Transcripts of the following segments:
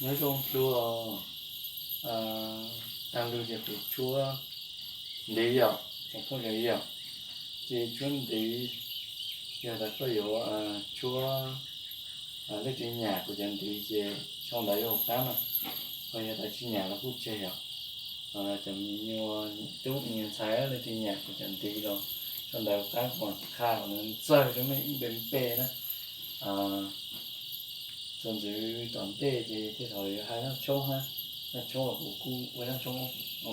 Nyob zoo tub, tag lug ces kuv tshuab ntiv yom, tsoom phooj ywg yom. Ces tshuab ntiv, yog tas koj yuav tshuab leej twg nyam kuv cov ntiv ces sau ntawv yuav hauv qab no, ho yog tas tsis nyam los kuj tseg yom. Cov me nyuam tub me nyuam ntxhais leej twg nyam kuv cov ntiv los sau ntawv hauv qab kuv mam qha kom nws txawg rau mej ib npe npe na. Txuas ntxiv tom ntej ces tej thaum yuav hais zaaj tshoob hab, zaaj tshoob los kuv kuj ua zaaj tshoob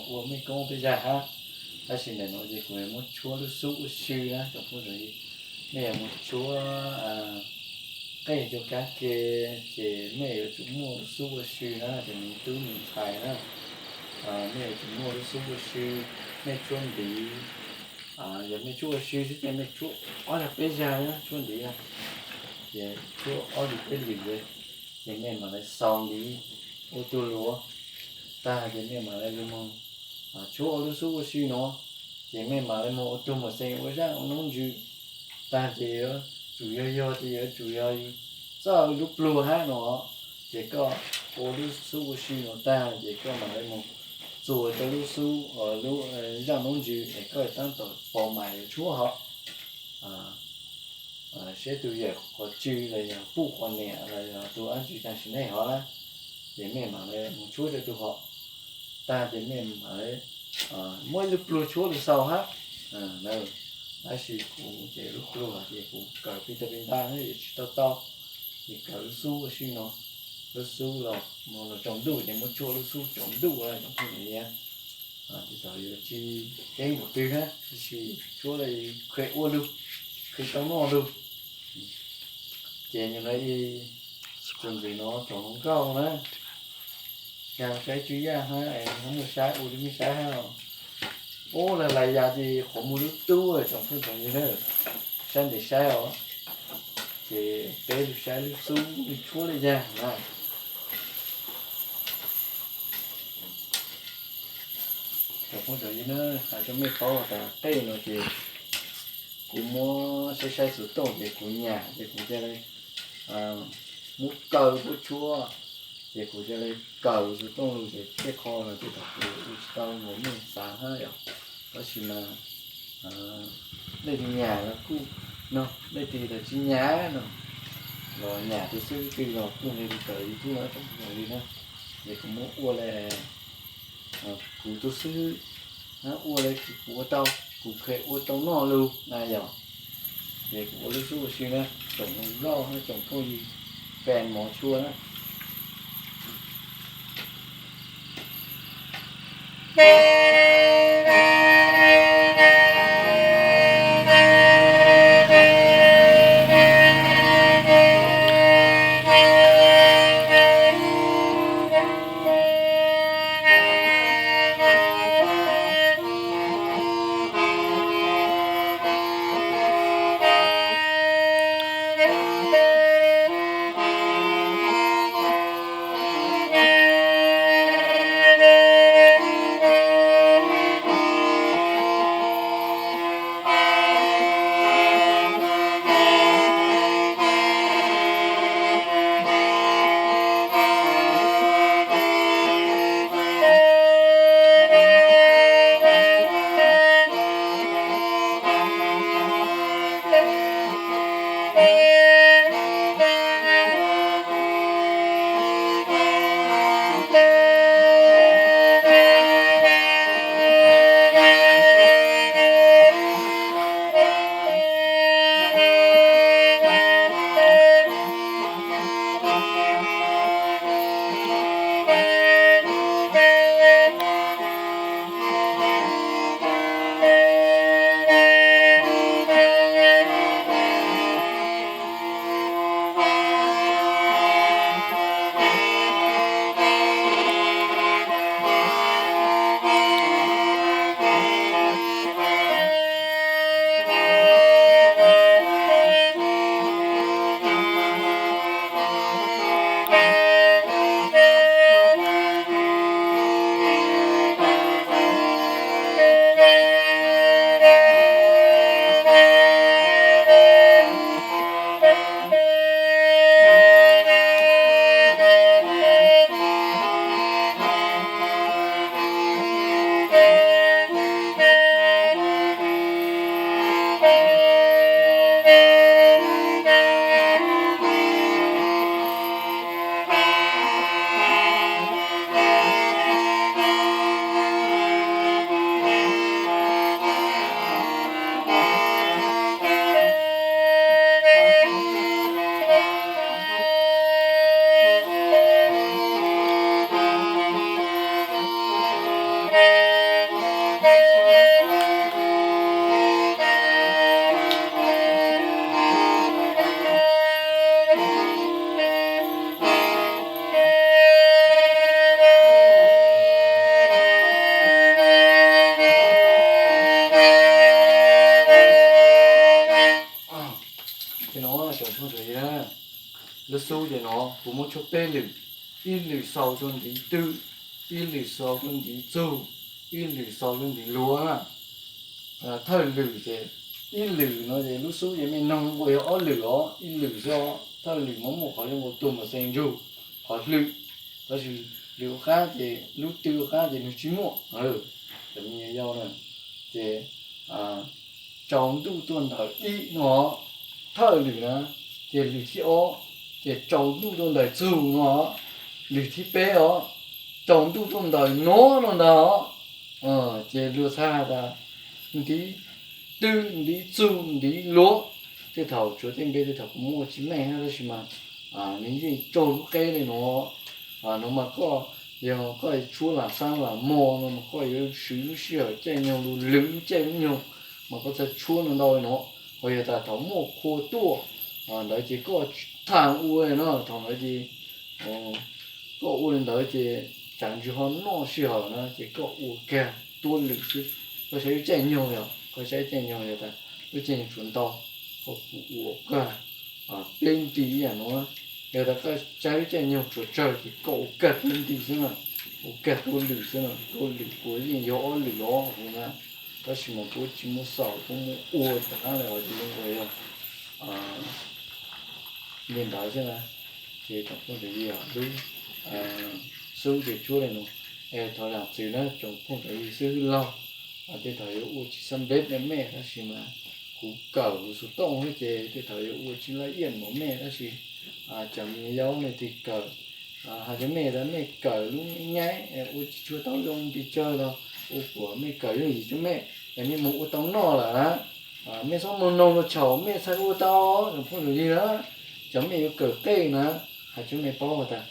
ua mej koob peb zag hab, tab sis ntawm no ces kuv yuav muab tshuab lub xub ua si na tsoom phooj ywg. Mej yuav mus tshuab qej cuag kab ke ces mej yuav tsum muaj lub xub ua si na, cov me tub me ntxhais na. Mej yuav tsum muaj lub xub ua si, mej tshuab ntiv, yog mej tshuab ua si xwb ces mej tshuab ob zag peb zag na, tshuab ntiv na, ces tshuab ob lwm peb lwm, ces mej mam li xaus ntiv ua tug luav, tag ces mej mam li moog tshuab ua lub xub ua si no, ces mej mam li moog ua tug mos xees ua zaaj ua noob ntsws, tag ces yuav tsum yog yog ces yuav tsum yog txawj lub pluag hab no, ces koj ua lub xub ua si no tag ces koj mam li moog txuas rau lub xub, lub zaaj noob ntsws es koj tab tom pos mas yuav tshuab hov, seb tug yawm qhov tsw los yog puj qhov niam los yog tug dlaab tsi tag sim neej hov na, ces mej mam li moog tshuab rau tug hov, tag ces mej mam li muab ib lub pluag tshuab lug xaus hab. Tab sis kuv ces lub pluag ces kuv kawm pib tag pib ntab yuav tsis tau tau, ces kawm lub xub ua si no, lub xub los tsaus ntuj ces muab tshuab lub xub tsaus ntuj tsoom phooj ywg. Tej thaum yuav tsis keeb npaum twg hab, tab sis tshuab le kheev ua lug, kheev tau noj lug. Ces nyuag no ib txuas ntxiv no thaum hluas nkauj na, yog saib tswv yaj hab es ho muaj saib ua li mej saib hab os. Ub, lawv lais yas ces qhuav muaj lub tub tsoom phooj tsoom ywg na, saib ntev saib os. Ces peb lug saib lub xub lub tshuab le yag na. Tsoom phooj tsoom ywg na, hais rau mej paub tas qej no ces kuv muab saib saib xuv tooj ces kuv nyam ces kuv ca le muab kaw puab tshuab, ces kuv ca le kaw xuv tooj lug ces tej qho no tej thaum kuv ua tsis tau nkaus mej xav hab yom. Tab sis mas leej twg nyam los kuj no, leej twg los tsis nyam no, los nyam tug xwb twg los kuj nqis lug kawm YouTube na tsoom phooj ywg na. Ces kuv muab ua le kuv tug xwb, ua le kuv ua tau, kuv kheev ua tau noj lug na yom. Ces kuv ua lub xub ua si na, tsoom hluas nkauj hab tsoom phooj ywg fans mov tshua na. Xub ces no kuv muab tshuab peb lwm, ib lwm xaus rau ntiv twm, ib lwm xaus rau ntiv txug, ib lwm xaus rau ntiv luav na. Thawj lwm ces, ib lwm no ces lub xub ces mej noog ua yog ob lwm os, ib lwm xwb. Thawj lwm mas muaj qhov zoo ua tuag mas xee ntsug, qhov hlwm, tab sis lwm ua qab ces lub twm ua qab ces nws tsis muaj. Cov me nyuam yaus na, ces tsaus ntuj tuaj ntawm ib no, thawj lwm na, ces lwm thib ob, ces tsaus ntuj tuaj ntawm txug no, lwm thib peb os, tsaus ntuj tuaj ntawm no no ntag. Ces luag txhaj has tas ntiv twm, ntiv txug, ntiv luav. Tej thaum tshuav tej npe tej thaum kuv muab ua tsis meej hab, tab sis mas nws yeej raug lub qeb li no. No mas koj, yog koj tshuab lam xaab lam mos no mas koj yuav swv lub sij hawm caij nyoog lug lwm lub caij lub nyoog mas koj txhaj tshuab no ntau li no. Ho yog tas thaum muaj qhua tuaj ntawd ces koj thaam ua no, thaum ntawd ces koj ua li ntawd ces tsam ntsws ho noj sij hawm na ces koj ua kag tuab lwm xwb. Koj saib lub caij nyoog, yog koj saib caij nyoog yog tas lub caij nyoog tshuav ntau, koj kuj ua kag peb nti ib yam no. Yog tas koj saib lub caij nyoog tshuav tsawg ces koj ua kag peb nti xwb na, ua kag tuab lwm xwb na. Tuab lwm kuv yeej yog ob lwm los huv na, tab sis mas kuv tsis muaj xaus, kuv muab ua rov qab li os, ces zoo ua yog li ntawd xwb na. Ces tsoom phooj ywg, lub xub ces tshuab li no. Es thov zam txim na tsoom phooj ywg xib hwb laug, tej thaum yuav ua tsis xab npeb rau mej, tab sis mas kuv kawm kuv xov tooj xwb ces tej thaum yuav ua tsis laj iaj npaum mej, tab sis cov me nyuam yaus nej tig kawm, hais rau mej tas mej kawm lub nyaib ua tsis tshua tau zoo pes tsawg los ua kuas mej kawm yooj yim rau mej, es mej mus ua tau noj lawm na. Mej txhob mus noog luag txhaum, mej txhaj ua tau, tsoom phooj ywg na. Cov mej yuav kawm qej na, hais rau mej paub has tas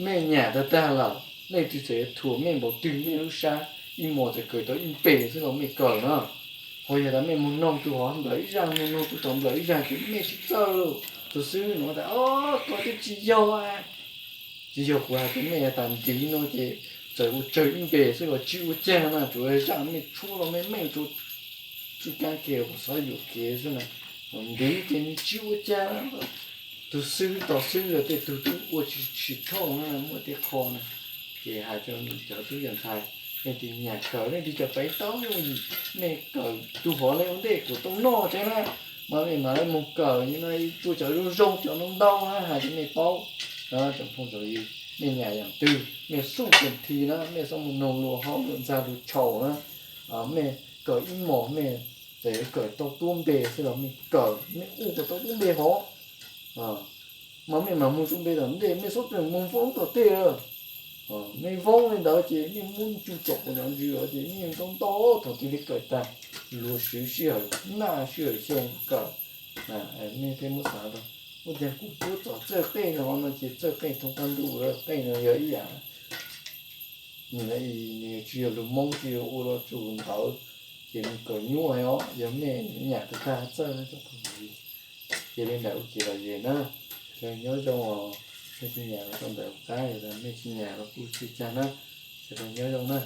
mej nyam tag tag lawm, leej twg txawm yuav thuam mej npaum twg, mej lub sab ib hmos txawm kawm tau ib npe xwb los mej kawm na. Ho yog tas mej mus noog tus hov nplawm ib zaj, mus noog tus tod nplawm ib zaj ces mej tsis txawj lawm. Tus xib hwb nuav tas, o, koj twb tsis yog, tsis yog kuv hais rau mej tas ntiv no ces txawm ua tsawg ib npe xwb los tsis ua cas na, tsuas zaj mej tshuab los mej meej rau txuj kaab ke uas xov yuam kev xwb na. Ntiv ces nws tsis ua cas. Tus xib hwb tos xib hwb yog tej tug tub ua tsis tshauj na, muaj tej qho na. Ces hais rau cov tub cov ntxhais, leej twg nyam kawm, leej twg cov pav tau yooj yim, mej kawm tus hov le ua ntej kuas tau noj tseeb na. Mas mej mam le mus kawm no, tua cov zoo zoo, cov ntau ntau na, hais rau mej paub. Tsoom phooj ywg, mej nyam yaam twg mej xub tes thi na, mej txhob mus noog luag hov luag ntxag luag txhaum na. Mej kawm ib hmos mej txawm yuav kawm tau tuab npe xwb los mej kawm, mej ua kom tau tuab npe hov. Mas mej mam mus tau npe tom ntej, mej txhob tseem mus voob tom tej lawm. Mej voob li ntawd ces mej muab ncu tsom kuv cov ntsws los ces mej ntau ntau thaum twg li kawm tag, luag swv sij hawm, naj sij hawm xyoo kawm. Mej thiaj muab xav tau, ua cas kuv pub txog txawj qej no no ces txawj qej thoob qab ntuj, qej no yog ib yam nws tsis yog lug Moob, tsis yog ua los tsum ntawd, ces nws kawm nyuaj os. Yog mej nyam tag tag txawj na tsoom phooj ywg. Ces li ntawd ua kev lom zem na, sawv daws nyob zoo os. Mej tsis nyam los tau ntawm qab, yog tas mej tsis nyam los kuj tsis ua cas na, sawv daws nyob zoo na.